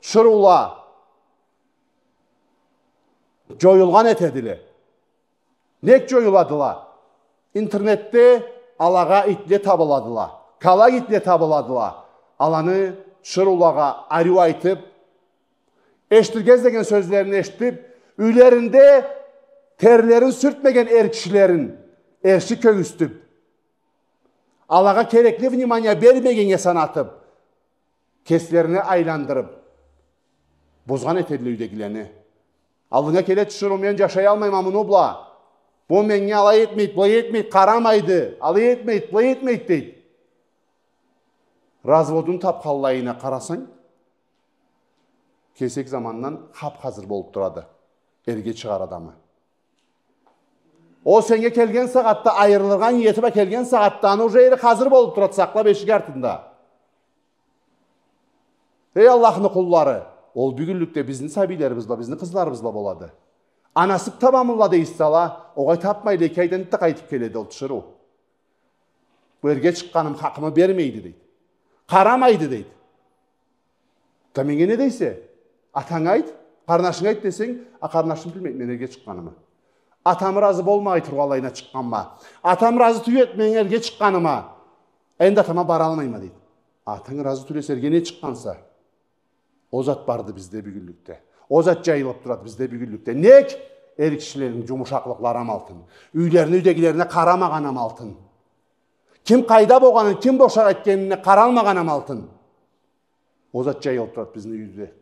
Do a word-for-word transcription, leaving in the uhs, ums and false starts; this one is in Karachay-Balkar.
Тиширыула джоюлгъан этедиле. Нек джоюладыла? Интернетде алагъа итле табыладыла. Калай итле табыладыла. Аланы тиширыулагъа ариу айтыб, эшитирге излеген сёзлерин эшитиб, юйлеринде терлерин сюртмеген эр кишилерин эрши кёргюзтюб, алагъа керекли внимание бермегеннге санатыб, кеслерине айландырыб, бузгъан этедиле юйдегилени. Аллынга келе тиширыу: «Мен джашаялмайма муну бла. Бу меннге алай этмейди, былай этмейди, къарамайды, алай этмейди, былай этмейди», — дейди. Разводун табханлайына къарасанг, кесек замандан хап-хазыр болуб турады эрге чыгъар адамы. Ол сеннге келген сагъатда, айырылыргъа ниети бла келген сагъатда, аны уже эри хазыр болуб турады, сакълаб эшик артында. Эй, Аллахны къуллары, ол бюгюнлюкде бизни сабийлерибиз бла, бизни къызларыбыз бла болады. Анасы бла табамылла дейсиз ала, огъай, табмайла, эки айдан да къайтыб келеди ол тиширыу. Бу эрге чыкъгъаным хакъымы бермейди, дейди. Къарамайды, дейди. Да меннге не дейсе? Атанга айт, къарнашынга айт десенг, а къарнашым билмейди мен эрге чыкъгъанымы. Атам разы болмай тургъанлайына чыкъгъанма. Атам разы тюйюлдю мен эрге чыкъгъаныма. Энди атама баралмайма, дейди. Атанг разы тюйюл эсе, эрге не чыкъгъанса? Ол зат барды бизде бюгюнлюкде. Ол зат джайылыб турады бизде бюгюнлюкде. Нек? Эр кишилени джумушакълыкълары амалтын. Юйлерини юйдегилерине къарамагъан амалтын. Ким къайда болгъанын, ким бошагъа кетгенине къаралмагъан амалтын. Ол зат джайылыб турады бизни юйде.